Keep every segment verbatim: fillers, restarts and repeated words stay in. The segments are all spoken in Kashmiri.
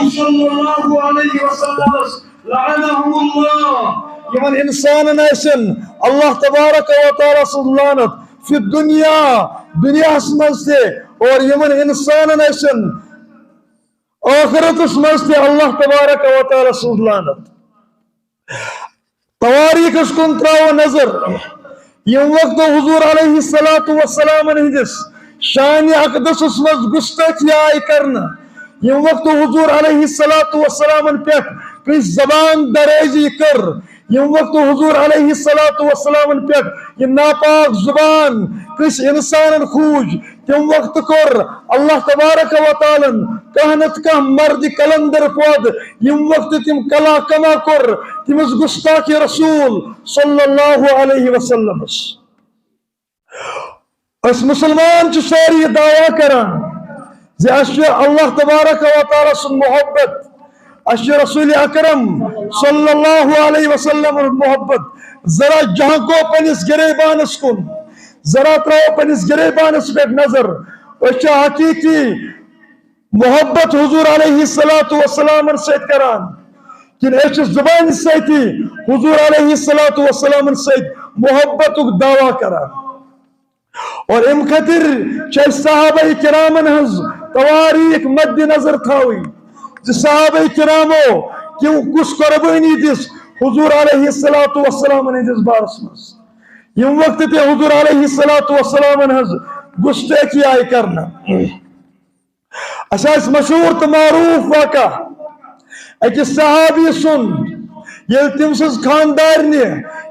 صلی اللہ علیہ وسلم، لعنهم اللہ۔ یِمن انسانن آسن اللہ تبارک و تعالیٰ سٕنٛز لعنت فی الدنیا، دنیاہس منٛز تہِ، اور یِمن انسانن آسن ٲخرتس منٛز تہِ اللہ تبارک و تعالیٰ سٕنٛز لعنت۔ تواریخس کُن تراوو نظر۔ ییٚمہِ وقتہٕ حضور علیہ الصلوۃ والسلامن ہٕنٛدِس شانِ اقدسس منٛز گستٲخی آیہِ کرنہٕ، ییٚمہِ وقتہٕ حضور علیہ الصلوۃ والسلامن پٮ۪ٹھ کٲنٛسہِ زبان درٲزی کٔر، ییٚمہِ وقتہٕ حضور علیہ الصلوۃ والسلامن پٮ۪ٹھ یہِ ناپاک زبان کٲنٛسہِ انسانن کھوٗج، تمہِ وقتہٕ کوٚر اللہ تبارک و تعالیٰ ہن کانٛہہ نتہٕ کانٛہہ مرد قلندر پٲدٕ، ییٚمہِ وقتہٕ تٔمۍ کلا کما کوٚر تٔمِس گستاخِ رسول صلی اللہ علیہ وسلمس۔ أسۍ مُسلمان چھِ سٲری یہِ دعویٰ کران زِ اَسہِ چھُ اللہ تبارک و تعالیٰ سُنٛد محبت، اَسہِ چھُ رسول اکرم صلی اللہ علیہ وسلم محبت۔ ذرا جھانکو پننِس گریبانس کُن، ذرا ترٛاوو پننِس گریبانس پٮ۪ٹھ نظر۔ أسۍ چھِ حقیقی محبت حضور علیہ الصلوۃ والسلامن سۭتۍ کران، کِنہٕ أسۍ چھِ زبانہِ سۭتی حضور علیہ الصلوۃ والسلامن سۭتۍ محبتُک دعویٰ کران؟ اور امہِ خٲطرٕ چھِ اَسہِ صحابہ کرامن ہٕنٛز تواریخ مد نظر تھاوٕنۍ زِ صحابہ کرامو کیوں کُس قربٲنی دِژ حضور علیہ الصلوۃ والسلامن ہٕنٛدِس بارس منٛز، ییٚمہِ وقتہٕ تہِ حضور علیہ الصلوۃ والسلامن ہٕنٛز گستٲخی آیہِ کرنہٕ۔ اسہِ آسہِ مشہوٗر تہٕ معروٗف واقعہ أکِس صحابی سُنٛد، ییٚلہِ تٔمۍ سٕنٛز خانٛدارنہِ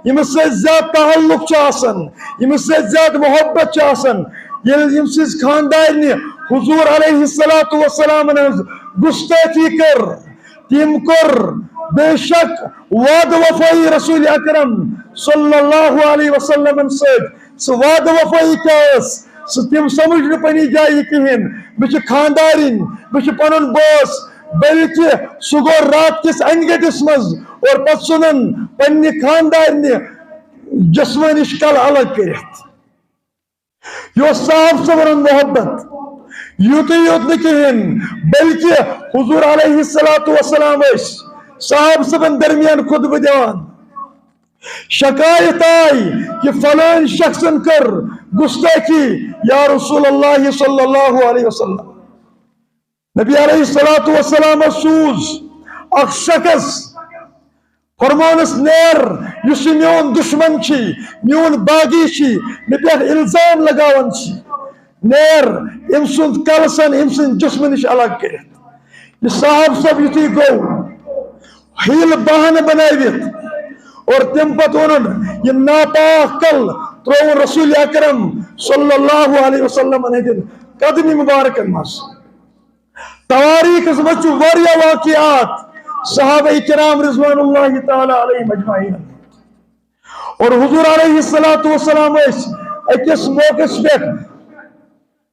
ییٚمِس سۭتۍ زیادٕ تعلق چھُ آسان، ییٚمِس سۭتۍ زیادٕ محبت چھُ آسان، ییٚلہِ ییٚمہِ سٕنٛز خانٛدارنہِ حضوٗر علیہ الصلوۃ والسلامن ہٕنٛز گُستٲخی کٔر، تٔمۍ کوٚر بے شک وعدٕ وفٲیی رسول اکرم صلی اللہ علیہ وسلمن سۭتۍ۔ سُہ وعدٕ وفٲیی کیٛاہ ٲس؟ سُہ تٔمۍ سمجھ نہٕ پننہِ جایہِ یہِ کِہیٖنۍ۔ مےٚ چھِ خانٛدارِنۍ، مےٚ چھُ پنُن بٲژ، بلکہِ سُہ گوٚو رات کِس انہِ گٔٹِس منٛز اور پتہٕ ژھُنُن پننہِ خانٛدارِنہِ جسمٲنِش کل الگ کٔرِتھ۔ یہِ اوس صاحب صٲبن ہُنٛد محبت۔ یُتُے یوت نہٕ کِہیٖنۍ، بلکہِ حضوٗر علیہ الصلوۃ والسلام ٲسۍ صاحب صٲبن درمیان خطبہٕ دِوان۔ شکایت آیہِ کہ فلٲنۍ شخصن کٔر گستٲخی یا رسول اللہ صلی اللہ علیہ وسلم۔ نبی علیہ الصلوۃ والسلام سوٗز اکھ شخص، فرمونس، "نیر، یُس یہِ میون دشمن چھی، میون باغی چھی، مےٚ پٮ۪ٹھ الزام لگاوان چھی، نیر، أمۍ سُنٛد کلہٕ ژھٕن أمۍ سٕنٛدِ جسمہٕ نِش الگ کٔرِتھ۔" یہِ صاحب صٲب یُتھُے گوٚو، حیلہٕ بہانہٕ بنٲوِتھ اور تمہِ پتہٕ اوٚنُن یہِ ناپاک کل، ترٛووُن رسول اکرم صلی اللہ علیہ وسلم ہٕنٛدٮ۪ن قدمہِ مبارکن منٛز۔ تواریخس منٛز چھُ واریاہ واقعات صحابہ کرام رضوان اللہ تعالیٰ علیہم اجمعین۔ اور حضور علیہ الصلوۃ والسلام ٲسۍ أکِس موقعس پٮ۪ٹھ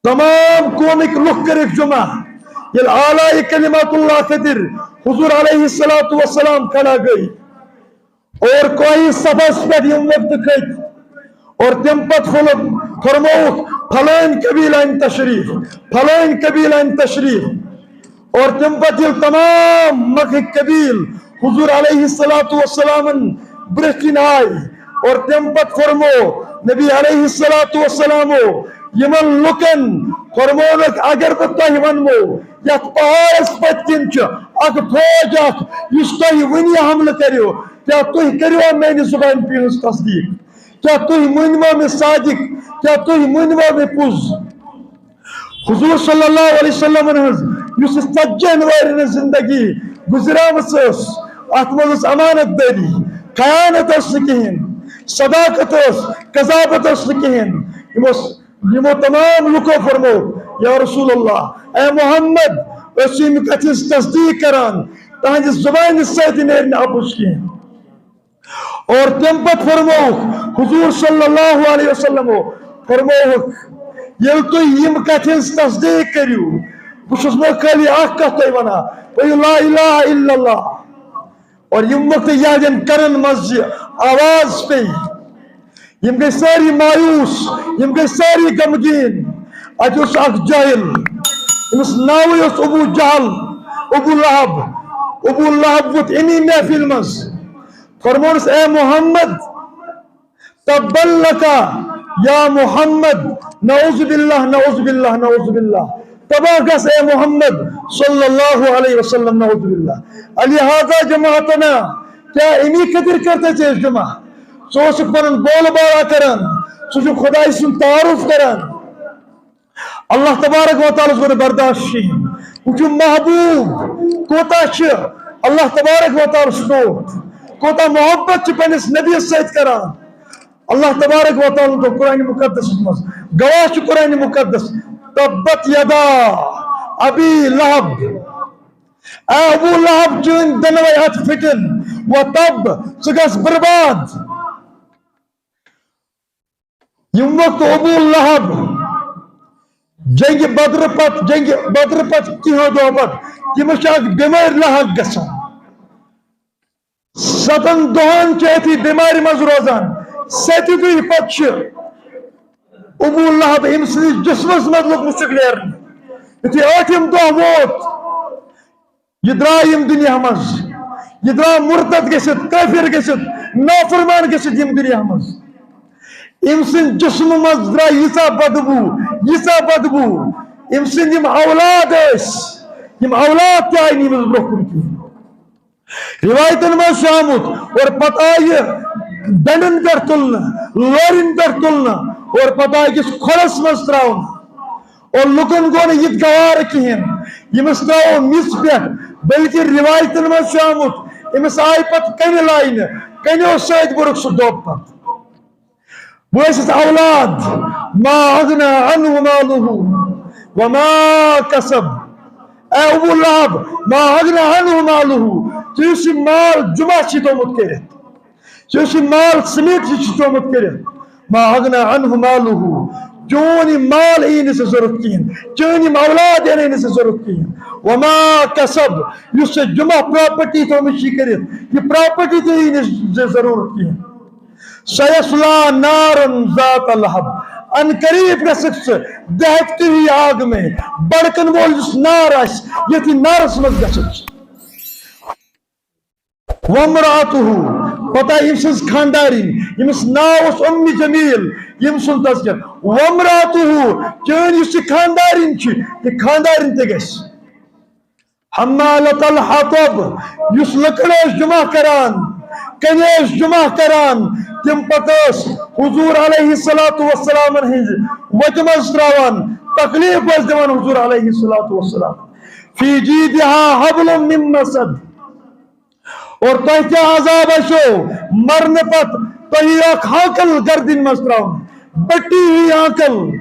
تمام قومٕکۍ لُکھ کٔرِکھ جمع۔ ییٚلہِ اعلیٰ کلمات اللہ خٲطرٕ حضور علیہ الصلوۃ والسلام کھڑا گٔے اور کوہِ صفس پٮ۪ٹھ ییٚمہِ وقتہٕ کھٔتۍ اور تمہِ پتہٕ پھوٚلُکھ، فرمووُکھ، "فلٲنۍ قبیلہٕ انہِ تشریف، فلٲنۍ قبیلہٕ انہِ تشریف۔" اور تمہِ پتہٕ ییٚلہِ تمام مکہٕکۍ قبیل حضور علیہ الصلوۃ والسلامن برٛونٛہہ کِنۍ آے اور تمہِ پتہٕ فرمو نبی علیہ الصلوۃ والسلامو یِمن لُکن، فرمونکھ، اگر بہٕ تۄہہِ ونمو یتھ پہاڑس پٔتۍ کِنۍ چھُ اکھ فوج اکھ یُس تۄہہِ وُنی حملہٕ کریو، کیٛاہ تُہۍ کٔرِوا میانہِ زبانہِ ہٕنٛز تصدیق؟ کیٛاہ تُہۍ مٲنِوا مےٚ صادق؟ کیٛاہ تُہۍ مٲنِوا مےٚ پوٚز؟ حضور صلی اللہ علیہ وسلمن ہٕنٛز یُس یہِ ژتجی ہن ؤرین ہٕنٛز زندگی گُزریمٕژ ٲس، اتھ منٛز ٲس امانت دٲری، خیانت ٲس نہٕ کِہیٖنۍ، صداقت ٲس، کذابت ٲس نہٕ کِہیٖنۍ۔ یِم ٲس، یِمو تمام لُکو فرمو، "یا رسول اللہ، اے محمد، أسۍ چھِ ییٚمہِ کتھِ ہٕنٛز تصدیق کران، تہنٛدِ زبانہِ سۭتۍ نیرِ نہٕ اپُز کِہیٖنۍ۔" اور تمہِ پتہٕ فرمووُکھ حضور صلی اللہ علیہ وسلمو، فرمووُکھ، "ییٚلہِ تُہۍ یِم کتھِ ہٕنٛز تصدیق کٔرِو، بہٕ چھُس نہٕ خٲلی اکھ کتھ تۄہہِ ونان، ؤنِو لا الہ الا اللہ۔" اور یِم وقتہٕ یہنٛدٮ۪ن کرن منٛز یہِ آواز پیٚیہِ، یِم گٔے سٲری مایوس، یِم گٔے سٲری غمگیٖن۔ اتہِ اوس اکھ جاہل، أمِس ناوٕے اوس ابو جہل، ابو لہب، ابو لہب ووٚتھ امی محفل منٛز، فرمونس: اے محمد، تبا لک یا محمد، نعوذ باللہ، نعوذ باللہ، نعوذ باللہ، تباہ گژھ اے محمد صلی اللہ علیہ وسلم، نعوذ باللہ۔ الہذا جمعتنا، کیا امی خٲطرٕ کٔر تۄہہِ ژےٚ أسۍ جمع؟ ژٕ اوسُکھ پنُن بول بالا کران، ژٕ چھُکھ خدایہِ سُنٛد تعارُف کران۔ اللہ تبارک و تعالیٰ ہس گوٚو نہٕ برداشت کِہیٖنۍ۔ وٕچھِو محبوب کوٗتاہ چھِ اللہ تبارک و تعالیٰ ہس ٹوٹھ، کوٗتاہ محبت چھِ پننِس نبیَس سۭتۍ کران۔ اللہ تبارک و تعالیٰ ہن دوٚپ قرآن مقدسس منٛز، گواہ چھُ قرآن مقدس، تبت یدا ابی لہب، اے ابو لہب، چٲنۍ دۄنوَے اَتھٕ پھٕٹن، و تب، ژٕ گژھ برباد۔ ییٚمہِ وقتہٕ ابو لہب جنگِ بدر پتہٕ، جنگِ بدر پتہٕ کینٛہو دۄہو پتہٕ، تٔمِس چھِ اکھ بٮ۪مٲرۍ لاحق گژھان۔ ستن دۄہن چھِ أتھی بٮ۪مارِ منٛز روزان۔ ستہِ دۄہہِ پتہٕ چھِ ابو لہب أمۍ سٕنٛدِس جسمس منٛز لوٚگمُت سُہ نیرنہِ۔ یُتھُے ٲٹھِم دۄہ ووت، یہِ درٛاو ییٚمہِ دُنیا منٛز، یہِ درٛاو مرتد گٔژھِتھ، کٲفِر گٔژھِتھ، نافرمان گٔژھِتھ ییٚمہِ دُنیا منٛز۔ أمۍ سٕنٛدِ جسمہٕ منٛز درٛاے ییٖژاہ بدبو، ییٖژاہ بدبو۔ أمۍ سٕنٛدۍ یِم اولاد ٲسۍ، یِم اولاد تہِ آیہِ نہٕ أمِس برٛونٛہہ کُن کِہیٖنۍ۔ روایتن منٛز چھُ آمُت، اور پتہٕ آیہِ ڈنڈن پٮ۪ٹھ تُلنہٕ، لورٮ۪ن پٮ۪ٹھ تُلنہٕ، اور پتہٕ آیہِ أکِس کھۄڈس منٛز ترٛاونہٕ۔ اور لُکن گوٚو نہٕ یہِ تہِ گوارٕ کِہیٖنۍ، ییٚمِس ترٛاوو میٚژِ پٮ۪ٹھ، بلکہِ رِوایتن منٛز چھُ آمُت، أمِس آیہِ پتہٕ کنہِ لاینہٕ، کنیو سۭتۍ بوٚرُکھ سُہ دۄب پتہٕ۔ بہٕ ٲسِس اولاد، ما اغنى عنه ماله وما كسب۔ اے ابو لہب، ما اغنى عنه ماله، ژےٚ یُس یہِ مال جمع چھُے تھوٚومُت کٔرِتھ، ژےٚ یُس یہِ مال سمیت یہِ چھُ تھوٚومُت کٔرِتھ، ما اغنى عنه ماله، چون یہِ مال یی نہٕ ژےٚ ضروٗرت کِہیٖنۍ، چٲنۍ یِم اولاد یِنَے نہٕ ژےٚ ضروٗرت کِہیٖنۍ۔ وما کسب، یُس ژےٚ جمع پراپرٹی تھٲومٕژ چھِ کٔرِتھ، یہِ پراپرٹی تہِ یی نہٕ ژےٚ ضروٗرت کِہیٖنۍ۔ سیصلی نارا ذات لہب، ان قریب گژھکھ ژٕ دہکتی ہوئی آگ میں، بڑکن وول یُس نار آسہِ، یتھی نارس منٛز گژھکھ ژٕ۔ وامرأته، پتہ أمۍ سٕنٛز خاندارِنۍ، ییٚمِس ناو اوس اُم جمیل، ییٚمۍ سُنٛد تذکر۔ وامرأته، چٲنۍ یُس یہِ خاندارِنۍ چھِ، یہِ خاندارِنۍ تہِ گژھِ۔ حمالة الحطب، یُس لٔکٕر ٲس جمع کران، کنہِ ٲس جمع کران، تِم پتہٕ ٲس حضور علیہ الصلوۃ والسلامن ہٕنٛزِ وتہِ منٛز ترٛاوان، تکلیف ٲس دِوان حضور علیہ الصلوۃ والسلام۔ فی جیدہا حبل من مسد۔ اور تۄہہِ کیٛاہ عذاب آسیو مرنہٕ پتہٕ؟ تۄہہِ یی اکھ ہانکل گردنہِ منٛز ترٛاونہٕ، بٔٹی ہی ہانکل،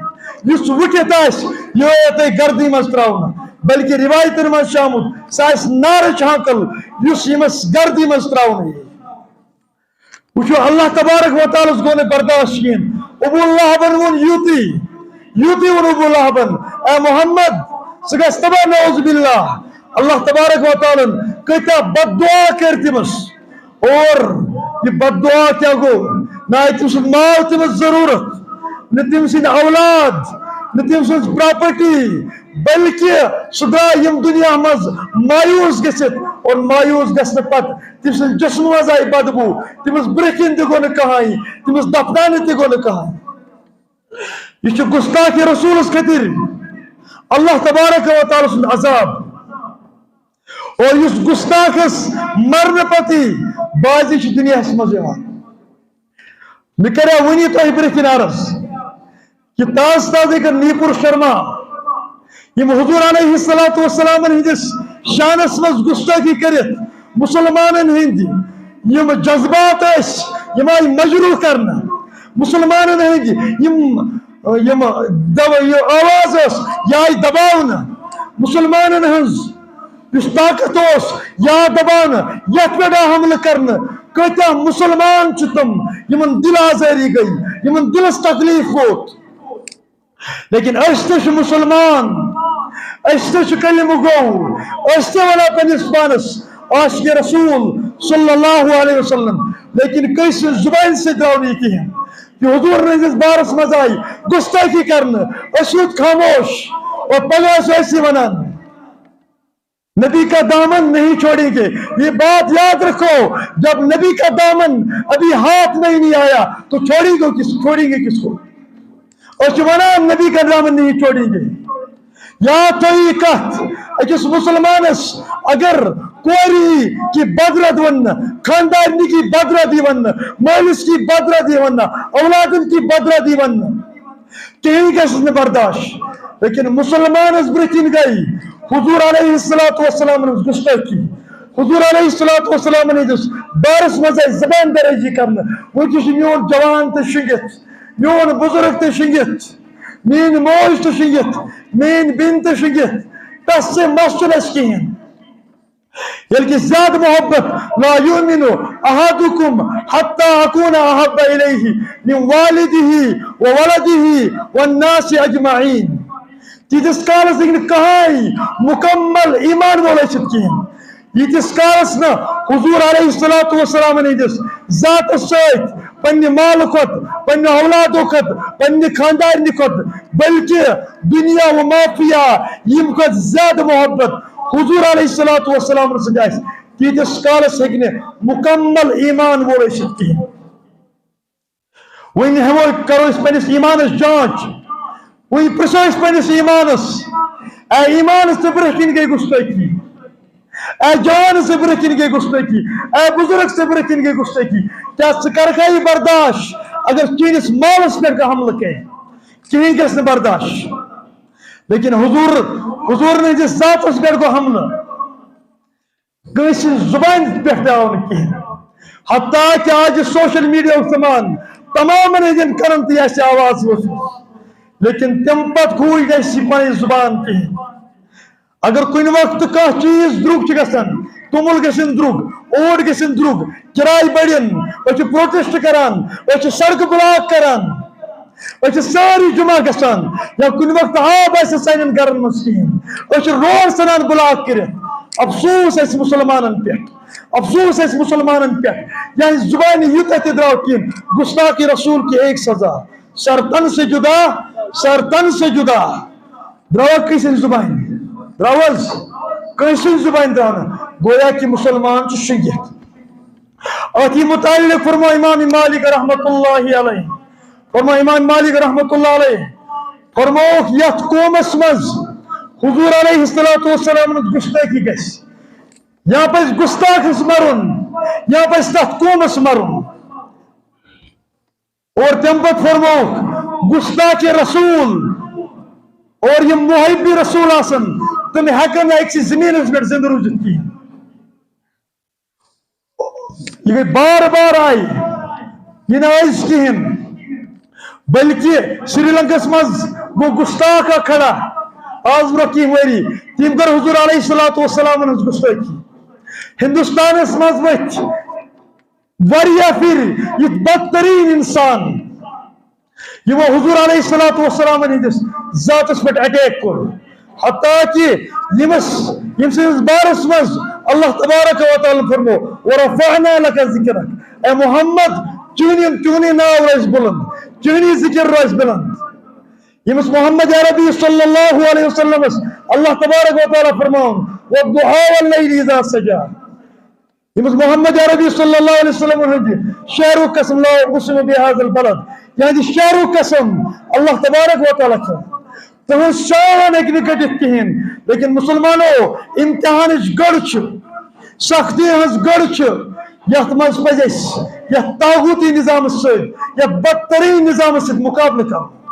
یُس وٕٹھِتھ آسہِ، یہِ یِیو تۄہہِ گردنہِ منٛز ترٛاونہٕ۔ بلکہِ رِوایتن منٛز چھُ آمُت، سُہ آسہِ نارٕچ ہانکل، یُس ییٚمِس گردنہِ منٛز ترٛاونہٕ یی۔ وٕچھِو، اللہ تبارک و تعالیٰ ہس گوٚو نہٕ برداشت کِہیٖنۍ۔ ابو لہبن ووٚن یُتُے، یُتُے ووٚن ابو لہبن، اے محمد، ژٕ گژھ تباہ، نعوذ باللہ۔ اللہ تبارک و تعالیٰ ہن کۭتیاہ بد دعا کٔرۍ تٔمِس۔ اور یہِ بد دعا کیٛاہ گوٚو؟ نہ آیہِ تٔمۍ سُنٛد مال تٔمِس ضروٗرت، نہ تٔمۍ سٕنٛدۍ اولاد، نہ تٔمۍ سٕنٛز پراپرٹی، بلکہِ سُہ درٛاو ییٚمہِ دُنیا منٛز مایوٗس گٔژھِتھ۔ اور مایوٗس گژھنہٕ پتہٕ تٔمۍ سٕنٛدِ جسمہٕ منٛز آیہِ بدبو، تٔمِس برٛونٛہہ کِنۍ تہِ گوٚو نہٕ کٕہٕنۍ، تٔمِس دفناونہٕ تہِ گوٚو نہٕ کٕہٕنۍ۔ یہِ چھُ گستاخِ رسوٗلس خٲطرٕ اللہ تبارک و تعالیٰ سُنٛد عذاب۔ اور یُس گستاخس مرنہٕ پتہٕ بازی چھُ دُنیاہس منٛز یِوان۔ مےٚ کریو وُنی تۄہہِ برٛونٛہہ کِنۍ عرض کہِ تازٕ تازٕ کٔر نیپور شرما، یِم حضور علیہ الصلوۃ والسلامن ہٕنٛدِس شانس منٛز گستٲخی کٔرِتھ مُسلمانن ہٕنٛدۍ یِم جذبات ٲسۍ، یِم آیہِ مجروح کرنہٕ۔ مُسلمانن ہٕنٛدۍ یِم، یِم دو-، یہِ آواز ٲس، یہِ آیہِ دباونہٕ۔ مُسلمانن ہٕنٛز یُس طاقت اوس، یہِ آو دباونہٕ، یتھ پٮ۪ٹھ آو حملہٕ کرنہٕ۔ کۭتیاہ مُسلمان چھِ تِم، یِمن دِل آزٲری گٔے، یِمن دِلس تکلیف ووت۔ لیکن أسۍ تہِ چھِ مُسلمان، أسۍ تہِ چھِ کلمہٕ گو، أسۍ تہِ ونان پننِس پانس عاشق رسول صلی اللہ علیہ وسلم، لیکن کٲنٛسہِ ہٕنٛز زبانہِ سۭتۍ درٛاو نہٕ یہِ کِہیٖنۍ۔ یہِ حضوٗرن ہٕنٛدِس بارس منٛز آیہِ گُستٲخی کرنہٕ، أسۍ روٗدۍ خاموش اور پگاہ ٲسۍ أسی ونان۔ نبی کا دامن نہیں چھوڑیں گے۔ یہ بات یاد رکھو، جب نبی کا دامن ابھی ہاتھ میں ہی نہیں آیا تو چھوڑیں گے کس، چھوڑیں گے کس کو؟ اور جو بنا نبی کا دامن نہیں چھوڑیں گے۔ یاد تھٲیِو یہِ کتھ، أکِس مُسلمانس اگر کورِ کی بدرد وننہٕ، خاندارنہِ کی بدرد یی وننہٕ، مٲلِس کی بدرد یی وننہٕ، اولادن کی بدرد یی وننہٕ، کِہیٖنۍ گژھِ نہٕ برداشت۔ لیکن مُسلمانس برٛونٛہہ کِنۍ گٔے حضور علیہ الصلوۃ والسلام ہٕنٛز گُستٲخی۔ حضور علیہ الصلوۃ والسلام ہٕنٛدِس بارس منٛز آیہِ زبان درٲزی کرنہٕ۔ وۄنۍ تہِ چھُ میون جوان تہِ شِنگِتھ، میون بزرگ تہِ شِنگِتھ، میٲنۍ موج تہِ شِنگِتھ، میٲنۍ بیٚنہِ تہِ شِنگِتھ، تس سۭتۍ مس چھُنہٕ اَسہِ کِہیٖنۍ۔ ییٚلہِ کہِ زیادٕ محبت، لا یؤمن احدکم حتی اکون احب الیہ من والدہ وولدہ والناس اجمعین۔ تیٖتِس کالس ہیٚکہِ نہٕ کٕہٕنۍ مُکمل ایمان وول ٲسِتھ کِہیٖنۍ، ییٖتِس کالس نہٕ حضور علیہ الصلوۃ والسلام ہٕنٛدِس ذاتس سۭتۍ پننہِ مالہٕ کھۄتہٕ، پننہِ اولادو کھۄتہٕ، پننہِ خاندارنہِ کھۄتہٕ، بلکہِ دنیا و ما فیہا یِم کھۄتہٕ زیادٕ محبت حضور علیہ الصلوۃ والسلام سۭتۍ آسہِ، تیٖتِس کالس ہیٚکہِ نہٕ مُکمل ایمان وول ٲسِتھ کِہیٖنۍ۔ وۄنۍ ہٮ۪مو، کرو أسۍ پننِس ایمانس جانچ۔ وۄنۍ پرژھو أسۍ پننِس ایمانس، اے ایمانس ژےٚ برٛونٛہہ کِنۍ گٔے گُستٲخی، اے جان ژےٚ برٛونٛہہ کِنۍ گٔے گُستٲخی، اے بزرگ ژےٚ برٛونٛہہ کِنۍ گٔے گُستٲخی۔ کیٛاہ ژٕ کرکھا یہِ برداشت اگر چٲنِس مالس پٮ۪ٹھ کانٛہہ حملہٕ کرِ؟ کِہیٖنۍ گژھِ نہٕ برداشت۔ لیکن حضور، حضور ہٕنٛدِس ذاتس پٮ۪ٹھ گوٚو حملہٕ۔ کٲنٛسہِ ہٕنٛز زُبانہِ پٮ۪ٹھ تہِ آو نہٕ کِہیٖنۍ۔ حتیٰ کہِ آز چھُ سوشل میڈیاہُک زمانہٕ، تمامن ہٕنٛدٮ۪ن کَنن تہِ آسہِ آواز وٲژمٕژ۔ لیکن تَمہِ پتہٕ کھوٗج نہٕ اَسہِ یہِ پنٕنۍ زُبان کِہیٖنۍ۔ اگر کُنہِ وقتہٕ کانٛہہ چیٖز درٛوگ چھُ گژھان، توٚمُل گژھن درٛوگ، اوٹ گژھن درٛوگ، کِراے بڑن، أسۍ چھِ پروٹیسٹ کران، أسۍ چھِ سڑکہٕ بلاک کران۔ أسۍ چھِ سٲری جمعہ گژھان یا کُنہِ وقتہٕ آب آسہِ نہٕ سانٮ۪ن گرن منٛز کِہیٖنۍ، أسۍ چھِ روڈ ژھٕنان بلاک کٔرِتھ۔ افسوس اَسہِ مُسلمانن پٮ۪ٹھ، افسوس اَسہِ مُسلمانن پٮ۪ٹھ، یِہنٛزِ زُبانہِ یوٗتاہ تہِ درٛاو کِہیٖنۍ۔ گستاخ رسول کی ایک سزا، سر تن سے جدا، سر تن سے جدا۔ درٛاوا کٲنٛسہِ ہٕنٛزِ زُبانہِ؟ درٛاو حظ؟ کٲنٛسہِ ہٕنٛزِ زُبانہِ درٛاو نہٕ۔ گویا کہِ مُسلمان چھُ شِنگِتھ۔ اَتھ متعلق فرمو امام مالک رحمت اللہ علیہ، فرمو امام مالک رحمت اللہ علیہ، فرمووُکھ یَتھ قومس منٛز حضور علیہ الصلوۃ والسلام ہٕنٛز گُستٲخی گژھِ، یا پزِ گُستاخس مرُن، یا پزِ تَتھ قومس مرُن۔ اور تَمہِ پتہٕ فرمووُکھ گُستاخ رسول اور یِم محب رسول آسن، تِم ہٮ۪کن نہٕ أکسٕے زٔمیٖنس پٮ۪ٹھ زِندٕ روٗزِتھ کِہیٖنۍ۔ یہِ گٔے بار بار آیہِ، یہِ نہٕ أزۍ کِہیٖنۍ، بلکہِ سری لنکس منٛز گوٚو گُستاخ اکھ کھڑا آز برٛونٛہہ کینٛہہ ؤری۔ تٔمۍ کٔر حضور علیہ الصلوۃ والسلامن ہٕنٛز گُستٲخی۔ ہندوستانس منٛز ؤتھۍ واریاہ پھرِ یِتھ بدترین انسان، یِمو حضور علیہ الصلوۃ والسلام ہٕنٛدِس ذاتس پٮ۪ٹھ اٹیک کوٚر، حتیٰ کہِ ییٚمِس، ییٚمہِ سٕنٛدِس بارس منٛز اللہ تبارک و تعالیٰ فرمو، "ورفعنا لک ذکرک"، اے محمد، چٲنی، چٲنی ناو روزِ بُلند، چٲنی ذکر روزِ بُلند۔ ییٚمِس محمد عربی صلی اللہ علیہ وسلمس اللہ تبارک و تعالیٰ فرماوُن، "والضحی واللیل اذا سجی"، ییٚمِس محمد عربی صلی اللہ علیہ وسلم ہٕنٛدِ شعرُک قسم، "لا اقسم بهذا البلد"، یعنی شعرُک قسم اللہ تبارک و تعالیٰ چھُ۔ تُہٕنٛز شان ہیٚکہِ نہٕ گٔٹِتھ کِہیٖنۍ، لیکن مسلمانو، امتحانٕچ گٔڑ چھِ، سختی ہٕنٛز گٔڑ چھِ، یَتھ منٛز پَزِ اَسہِ یَتھ طاغوتی نظامَس سۭتۍ، یَتھ بدتریٖن نظامَس سۭتۍ مُقابلہٕ کَرُن۔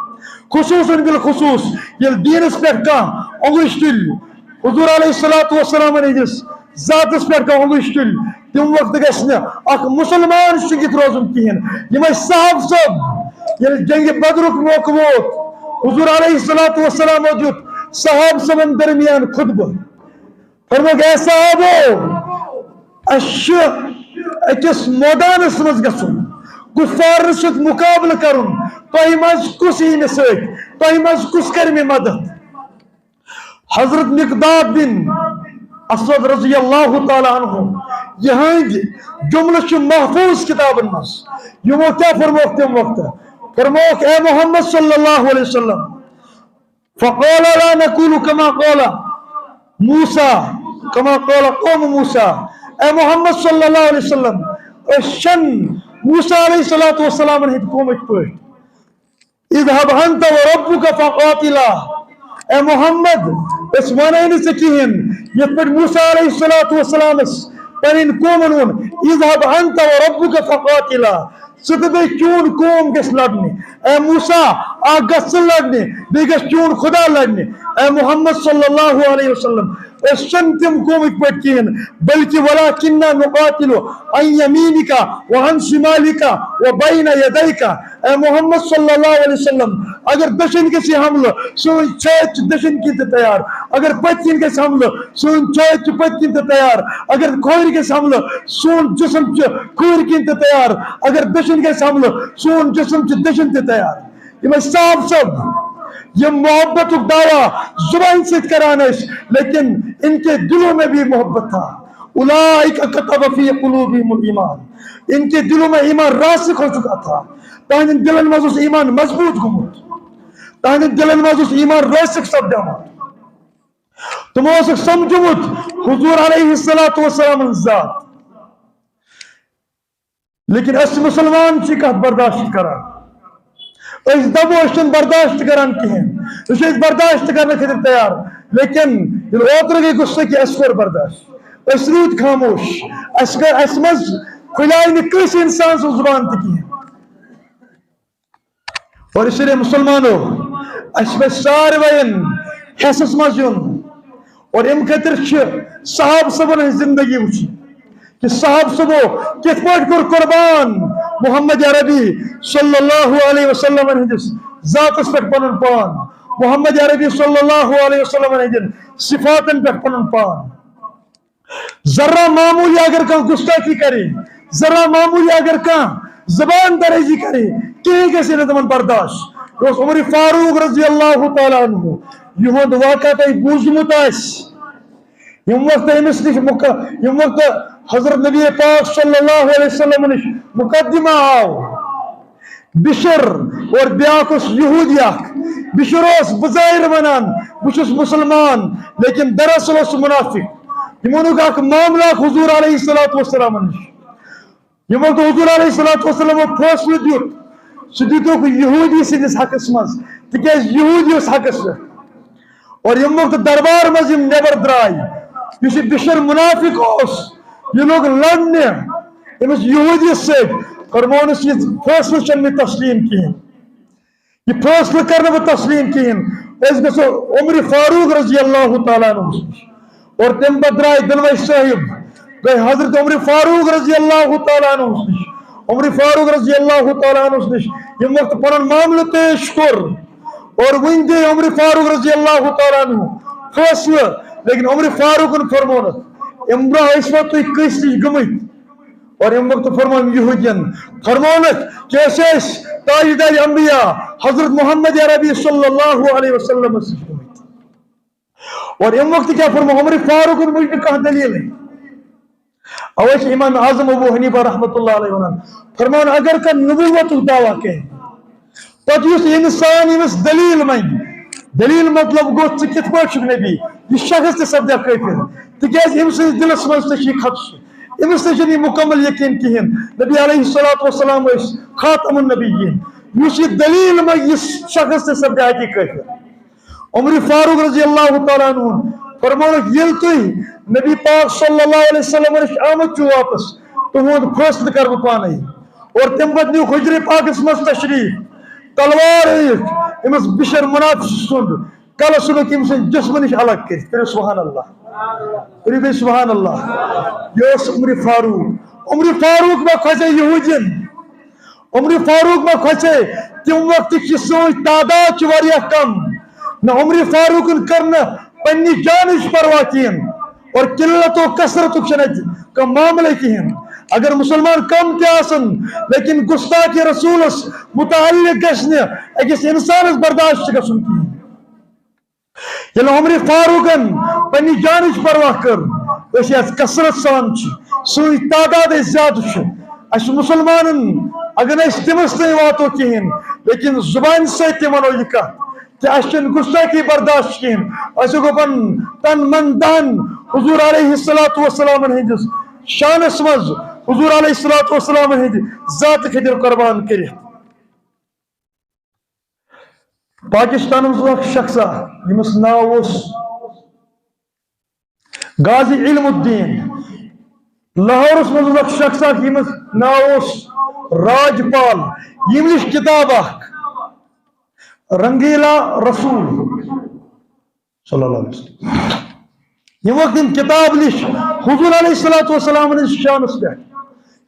خصوٗصاً بالخصوٗص ییٚلہِ دیٖنَس پٮ۪ٹھ کانٛہہ اوٚنٛگٕج تُلہِ، حضور علیہ الصلوۃ والسلام ہٕنٛدِس ذاتس پٮ۪ٹھ کانٛہہ اوٚنٛگٕج تُلہِ، تَمہِ وقتہٕ گژھِ نہٕ اکھ مُسلمان شِنگِتھ روزُن کِہیٖنۍ۔ یِمے صحابہٕ صٲب، ییٚلہِ جنگِ بدرُک موقعہٕ ووت، حضور علیہ الصلوۃ والسلامو دیُت صحابہٕ صٲبن درمیان خطبہٕ۔ فرمووُکھ، "اے صحابو، اَسہِ چھُ أکِس مٲدانس منٛز گژھُن، کُفارن سۭتۍ مُقابلہٕ کرُن، تۄہہِ منٛز کُس یِیہِ مےٚ سۭتۍ؟ تۄہہِ منٛز کُس کرِ مےٚ مدد؟" حضرت مقداد بن اسود رضی اللہ تعالیٰ عنہ، یِہنٛدۍ جملہٕ چھِ محفوظ کتابن منٛز۔ یِمو کیٛاہ فرمووُکھ تَمہِ وقتہٕ؟ فرمووُکھ، "اے محمد صلی اللہ علیہ وسلم، فقال لا نقول كما قال موسیٰ، كما قال قوم موسى، اے محمد صلی اللہ علیہ وسلم، أسۍ چھِنہٕ موسیٰ علیہ الصلوۃ والسلام ہٕنٛدۍ قومٕکۍ پٲٹھۍ۔ اذهب أنت وربك فقاتلا۔ اے محمد، أسۍ وَنَے نہٕ ژےٚ کِہیٖنۍ، یِتھ پٲٹھۍ موسیٰ علیہ الصلوۃ والسلامَس پنٕنۍ قومَن ووٚن، اذهب أنت وربك فقاتلا، ژٕ تہٕ بیٚیہِ چون قوم گژھِ لڑنہِ۔ اے موسیٰ، اکھ گژھ ژٕ لڑنہِ، بیٚیہِ گژھِ چون خدا لڑنہِ۔ اے محمد صلی اللہ علیہ وسلم، أسۍ چھِنہٕ تِم قومٕکۍ پٲٹھۍ کِہیٖنۍ، بلکہ ولكننا نقاتل عن يمينك وعن شمالك وبين يديك۔ اے محمد صلی اللہ علیہ وسلم، اگر دٔچھِنۍ گژھِ حملہٕ، سٲنۍ چھٲتۍ چھِ دٔچھِنۍ کِنۍ تہِ تیار۔ اگر پٔتۍ کِنۍ گژھِ حملہٕ، سٲنۍ چھٲتۍ چھِ پٔتۍ کِنۍ تہِ تیار۔ اگر کھوورِ گژھِ حملہٕ، سون جسم چھُ کھوورِ کِنۍ تہِ تیار۔ اگر دٔچھِنۍ گژھِ حملہٕ، سون جسم چھُ دٔچھِنۍ تہِ تیار۔ یِم ٲسۍ صاحب صٲب، یِم محبتُک دعویٰ زبان سۭتۍ کران ٲسۍ، لیکن ان کے دلوں میں بھی محبت تھا۔ اولئک کتب فی قلوبہم الایمان۔ ان کے دلوں میں ایمان راسخ ہو چکا تھا۔ تہنٛدٮ۪ن دلن منٛز اوس ایمان مضبوط گوٚمُت۔ تہنٛدٮ۪ن دلن منٛز اوس ایمان راسخ سپدیومُت۔ تِمو اوسُکھ سمجھمُت حضور علیہ الصلوۃ والسلام ہٕنٛز ذات۔ لیکن أسۍ مسلمان چھِ کتھ برداشت کران۔ أسۍ دپو أسۍ چھِنہٕ برداشت کران کِہیٖنۍ۔ أسۍ چھِ أسۍ برداشت کرنہٕ خٲطرٕ تیار۔ لیکن ییٚلہِ اوترٕ گٔے گُستٲخی، اَسہِ کوٚر برداشت۔ أسۍ روٗدۍ خاموش۔ اَسہِ کٔر، اَسہِ منٛز پھٔلیے نہٕ کٲنٛسہِ اِنسان سٕنٛز زُبان تہِ کِہیٖنۍ۔ اور اس لیے مسلمانوں، اَسہِ پَزِ ساروَین حصس منٛز یُن۔ اور اَمہِ خٲطرٕ چھِ صحابہٕ صٲبن ہٕنٛز زندگی وٕچھِنۍ۔ کہ صحابہ صٲبو کِتھ پٲٹھۍ کوٚر قربان محمد عربی صلی اللہ علیہ وسلم ہٕنٛدِس ذاتس پٮ۪ٹھ پنُن پان، محمد عربی صلی اللہ علیہ وسلم ہٕنٛدٮ۪ن صفاتن پٮ۪ٹھ پنُن پان۔ ذرا معمولی اگر کانٛہہ گستاخی کرِ، ذرا معمولی اگر کانٛہہ زبان درازی کرِ، کِہیٖنۍ گژھِ نہٕ تِمن برداشت۔ یہِ اوس عمر فاروق رضی اللہ تعالیٰ عنہ، یِہُنٛد واقعہ تۄہہِ بوٗزمُت آسہِ۔ ییٚمہِ وقتہٕ أمِس نِش مُق-، ییٚمہِ وقتہٕ حضرت نبی پاک صلی اللہ علیہ وسلم نِش مقدمہ آو، بشر اور بیاکھ اوس یہودی اکھ۔ بشر اوس بظاہر ونان، بہٕ چھُس مسلمان، لیکن دراصل اوس سُہ منافق۔ یِمن اوس اکھ معاملہ اکھ حضور علیہ الصلوۃ والسلام نِش۔ یِمو دوٚپ حضور علیہ الصلوۃ والسلام فٲصلہٕ دیُت، سُہ دیُتُکھ یہودی سٕنٛدِس حقس منٛز، تِکیازِ یہودی اوس حقس پٮ۪ٹھ۔ اور ییٚمہِ وقتہٕ دربار منٛز یِم نٮ۪بر درٛاے، یُس یہِ بشر منافق اوس، یہِ لوٚگ لڑنہِ أمِس یہودیس سۭتۍ، فرمونس، یہِ فٲصلہٕ چھَنہٕ مےٚ تسلیٖم کِہیٖنۍ۔ یہِ فٲصلہٕ کرنہٕ بہٕ تسلیٖم کِہیٖنۍ۔ أسۍ گژھو عمر فاروق رضی اللہ تعالیٰ عنہس نِش۔ اور تَمہِ پتہٕ درٛاے دۄنوَے صٲحب، گٔے حضرت عمر فاروق رضی اللہ تعالیٰ عنہس نِش۔ عمر فاروق رضی اللہ تعالیٰ عنہس نِش ییٚمہِ وقتہٕ پنُن معاملہٕ پیش کوٚر، اور وُنہِ دِیہِ عمر فاروق رضی اللہ تعالیٰ عنہ فٲصلہٕ، لیکن عمر فاروقن فرمونکھ، امہِ برونٛہہ ٲسوا تُہۍ کٲنٛسہِ نِش گٔمٕتۍ؟ اور امہِ وقتہٕ فرموو أمۍ یہودین، فرمونکھ کہ أسۍ ٲسۍ تاجدار انبیاء حضرت محمد عربی صلی اللہ علیہ وسلمس نِش گٔمٕتۍ۔ اور امہِ وقتہٕ کیٛاہ فرموو؟ عمر فاروقن موٗجوٗب کانٛہہ دٔلیٖلٕے۔ اوے چھِ امام اعظم ابو حنیفہ رحمۃ اللہ علیہ ونان، فرمان اگر کانٛہہ نبوتُک دعویٰ کرِ، پتہٕ یُس انسان ییٚمِس دلیل منگہِ، دلیل مطلب گوٚو ژٕ کِتھ پٲٹھۍ چھُکھ نبی، یہِ شخص تہِ سپدِ کٲفر، تِکیازِ أمۍ سٕنٛدِس دلس منٛز تہِ چھُ یہِ خدشہٕ، أمِس تہِ چھُنہٕ یہِ مکمل یقین کِہیٖنۍ۔ نبی علیہ الصلوۃ والسلام ٲسۍ خاتم النبیین، یُس یہِ دلیل منگہِ، یہِ شخص تہِ سپدِ اتی کٲفر۔ عمر فاروق رضی اللہ تعالیٰ عنہ فرمونکھ، ییٚلہِ تُہۍ نبی پاک صلی اللہ علیہ وسلم نِش آمٕتۍ چھِو واپس، تُہُنٛد فٲصلہٕ کرٕ بہٕ پانے۔ اور تَمہِ پتہٕ نیوٗکھ حجرِ پاکس منٛز تشریف، تلوار ہٲیِتھ أمِس بشر منافق سُنٛد کلہٕ ژھُنُکھ أمۍ سٕنٛدِ جسمہٕ نِش الگ کٔرِتھ۔ کٔرِو سبحان اللہ، کٔرِو بیٚیہِ سبحان اللہ۔ یہِ اوس عمر فاروق۔ عمر فاروق ما کھۄژے یہودین؟ عمر فاروق ما کھۄژے؟ تَمہِ وقتہٕ چھِ سٲنۍ تعداد چھِ واریاہ کم۔ نہ عمر فاروقن کٔر نہٕ پننہِ جانٕچ پرواہ کِہیٖنۍ۔ اور قلت و کثرتُک چھُنہٕ اَتہِ کانٛہہ معاملے کِہیٖنۍ۔ اگر مسلمان کم تہِ آسن، لیکن گستاخِ رسولس متعلق گژھِ نہٕ أکِس انسانس برداشت گژھُن کِہیٖنۍ۔ ییٚلہِ عمر فاروقن پننہِ جانٕچ پرواہ کٔر، أسۍ یتھ کثرت سان چھِ، سٲنۍ تعداد أسۍ زیادٕ چھِ، اسہِ مسلمانن اگر نہٕ أسۍ تٔمِس تام واتو کِہیٖنۍ، لیکن زبانہِ سۭتۍ تہِ ونو یہِ کتھ کہِ اسہِ چھنہٕ گستٲخی برداشت کِہیٖنۍ، اسہِ گوٚبن تن من دہن حضور علیہ الصلوۃ والسلام ہٕنٛدِس شانس منٛز حضور علیہ الصلوۃ والسلام ہٕنٛدِ ذاتہٕ خٲطرٕ قربان کٔرِتھ۔ پاکستانس منٛز اوس اکھ شخص اکھ، ییٚمِس ناو اوس غازی علم الدین۔ لاہورس منٛز اوس اکھ شخص اکھ، ییٚمِس ناو اوس راج پال۔ یِم لیچھ کِتاب اکھ، رنگیلا رسول صلی اللہ علیہ وسلم۔ یِم وقت یِم کِتاب لیچھ حضور علیہ الصلوۃ والسلام ہٕنٛدِس شانس پٮ۪ٹھ،